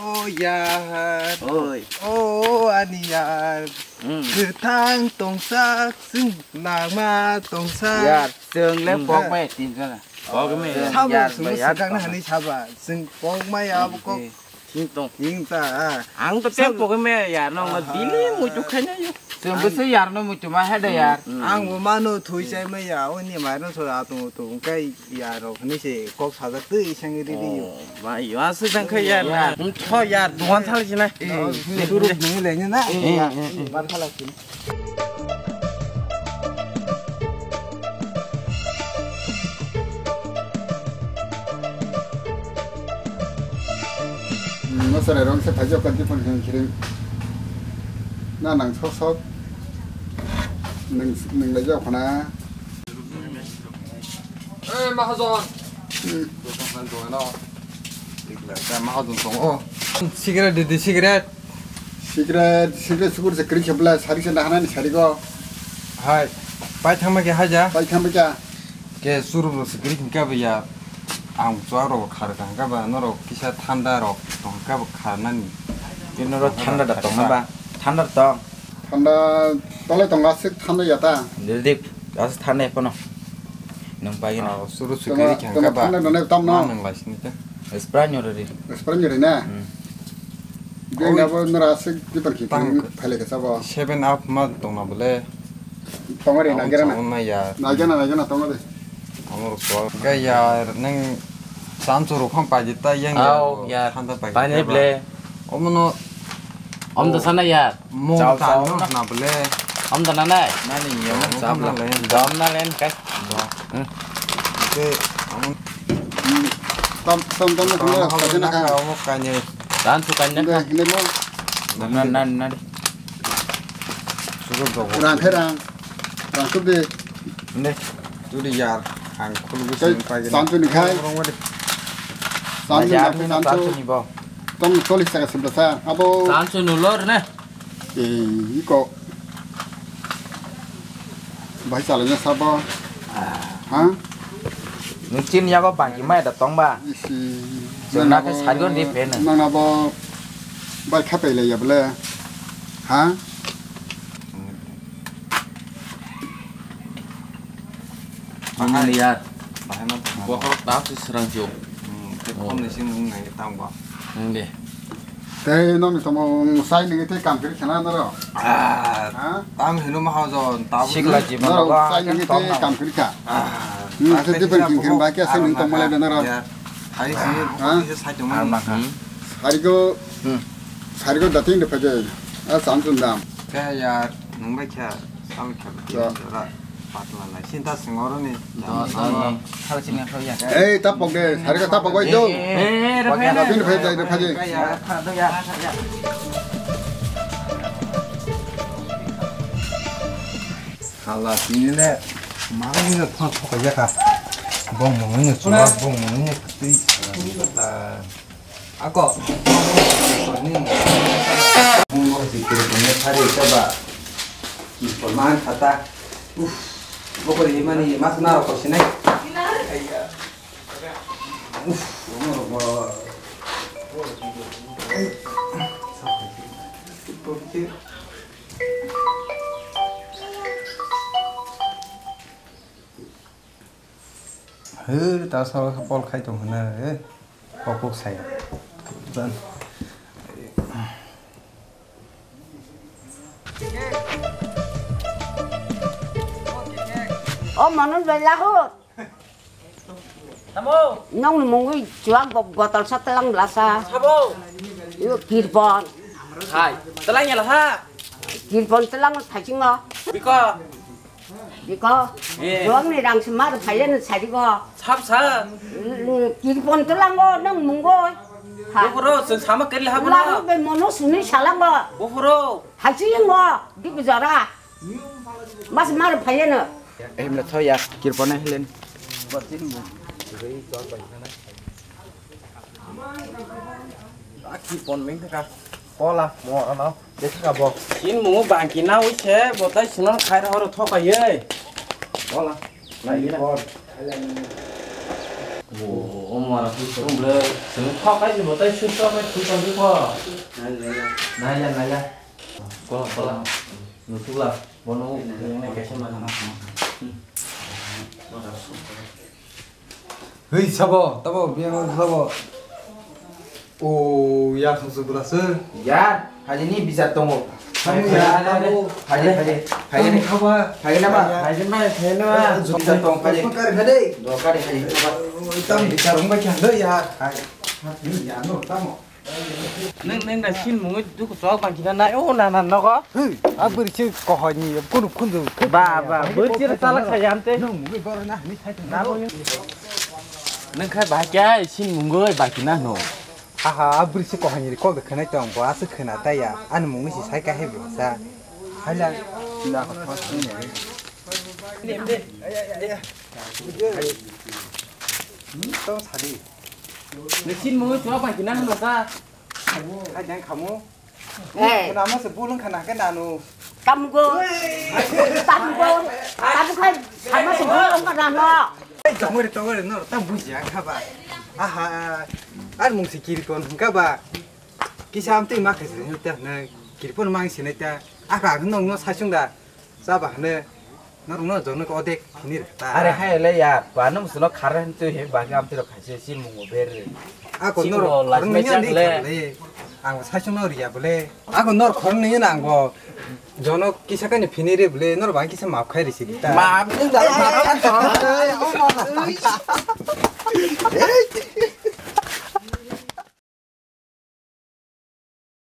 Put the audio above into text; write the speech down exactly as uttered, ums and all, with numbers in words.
O yar. Oi. O ani yar. Hmm. Kwthang tongsak, chwng langma tongsak. Yar, chwng le Hmm. pokmaya tin jona. Pokmaya. Sabo Yar, chwng yar swkang tongma. Hani saba. Chwng pokmaya abo kok. Hmm. Tin tong. Tin ta, ah. Ang to tei Sabo. Pokmaya yar, nong no Aha. Bili muitu khaina yo. Chwng bwswk yar no muitu ma hede yar. Hmm. Ang bo mano thui chai maya, oni mairang sora atung utung kai. Yarok hinwi se kok sajak twi sengwi riri yo. Oh, bai, yo aswk tang kha yar na. Yar. Hmm, tho yar, dukan thang sinai. Eh, eh, suruk nungwi lainai na. Eh, eh, eh. Bar khala sini. Hmm, no sare rong se phajo kan tipon hin kiring. Na nang sok sok. Nang, nang lai jao khana. Eh, Mahajon. Hmm. Mahajon tongo. Cigarette didi, cigarette. Cigarette, cigarette sukur se kri khebla, sari se nahanani sari go. Hai, pai thangma ke haja. Pai thangma ke. Ke suru ro se kri khim ka ba ya. Ang chwa ro khar ka ka ba, no ro kisa thanda ro tong ka ba kharnani. Kino ro thanda da tong ba. Thanda tong. Thanda tole tong aswk thanda ya ta. Dildip, aswk thanda ya kono. Nung pai gini. Ah, suru sukiri khen ka ba. Thanda nang tam no. Nang lai sini ta. Sprite nyo ri. Sprite nyo ri na. Hmm. Beng abo nara aswk dipar ki tang phaile ka sabo. Seven up ma tong na bole. Tong ri na gera na. Tong na ya. Na gera na, na gera na tong na de. Amor so. Ka ya nang sam churu kham pa jita yang ya. Au, ya. Thanda pa. Pani ble. Omono. Om da sana ya. Mo chao, ta chao no na. Na bole. Om da na nai. Nani yo. Chao na le. Dom na len kai. Ba. Hmm. Ke amon. Tam tam tam na ka na ka mo kanye. Dan su kanye. Inde inde mo. Na na na. Sugo dogo. Rang khe rang. Rang sub de. Inde. Turi yar. Ang khulu bi. Kai sin pa ge. Santu ni khai. Rong wadi. Santu ni khai, santu. Santu ni bo. Tong cholish taka sibla sa. Abo. Santu nulor ne. Ei, iko. Bai chalanya sabo. Ha? Nung chin yago bangki mai da tong ba. Isi. Chwng na khe sarigon ri phe nang. Nang abo bai khapai lai ya bole. Ha? Bahai. Nini yar. Bahai no bokhorok ta se srang jok. Hmm, te khom ni sing nung nai tang ba. Nung de. Tei nong ni tamo sai nini tei kam kiri khana noro. Ah, ha? Tam hino mahajon, tam sikla jiban noro ba, sai nini tei kam kiri kha. Ah, hmm, ase te dipen kin kin ba kya se nung tamo le noro. Hai si, ha? Bukhorok ni se sai tong mano. Sarigo, hmm. Sarigo dating de phaje. A sam sundam. Kaya nung bai kha. Sal khe. Patla lai sinta singoro ni. Dos, dos, dos. Khal sini khal ya. Ei, tapok de, sari ka tapok oi do. Eh, eh, eh, Pake na. Bin phai jai, phai jai. Ya, kha do ya. Hala sini le, mangni na thon thok ya ka. Bong mangni na chuma, bong mangni na kati. Ako. Mungo si kiri punya sari coba. Perman kata. Uf. Bokori himani mas naro ko sinai. Uf. He, ta sal bol khai tong hwnna, he. Kok kok saya. Jan. O Manoj bai lahut. Tamo. Nong ni mungwi chuak bo-, botol sa telang belasa. Sabo. Yo kirpon. Hai, telang ya laha. Kirpon telang thachingo. Biko. Biko. Eh. Dong ni rang semar phailen sari go. Sab sa. Kirpon telang go nong munggo. Ha. Bufuro, se sama kerle ha bana. Lalu be mono suni salang go. Bufuro. Hachi ngo, di bijara. Mas mar phailen. Ehim le thoya, kirpon helen. Aki pon meng ka kola mo ano de ka bo. In mo bangki na ui se bo tai sinon khai ro ro thoka ye. Kola. Lai ni bor. O, o mora pui song ble. Song kha kai bo tai su sa kai pui song ko. Nai la, nai la. Kola, kola. Nutukla. Bono yang nai kaisa ma. Hei, sabo, tabo, biang sabo. O, ya, song song bula se. Ya, hajini bisa tongo. Tamo ya, tamo. Haji, haji, haji. Tamo khaba. Haji nama. Haji nama, haji nama. Bisa tong, haji. Kar gade. Do kar haji nama. Tam bisa rumba kya do ya. Hai. Ya no, tamo. Neng, neng na sin mungwi duku chok bang kina nai, o na na nogo. Hei, a bwrwi se kohoni, kunu khunju. Ba, ba, bwrwi se talak sa yam te. Nung mungwi boro na, ni sai tong. Nung khai ba kya sin mungwi ba kina no. Aha, a bwrwi se kohoni ri kok de khanai tong, bo aswk khana ta ya. Ani mungwi si sai ka he bo sa. Haila. Na ko thos ni. Hmm, tong sadi. Ni sin mungwi chok bang kina no sa. Hai jang khamu. Eh. Kuna mo se bulung khana ke nanu. Tamgo. Tamgo. Tamgo khai sama se bulung khana no. Ai tongore tongore no ta buji ang khaba. Aha. Ar mung se kiri kon hung khaba. Kisa am tei ma khai se ta na kiri pon mang se ta. Aka no no sa chung da. Chaba hwnwi norokno jono odek hwnwi rwkha ta. Are hai le ya, ba nung sino khare hwn twi he ba gam tiro khaise sin mungo ber. Ako sin norok mo last khoroknwi match ang le. Ang saichung no riya bole. Ako nor khoroknwi na ang bo jono kisa kani phini re bole, nor ba kisa map khai risi ta. Map ni da map ta.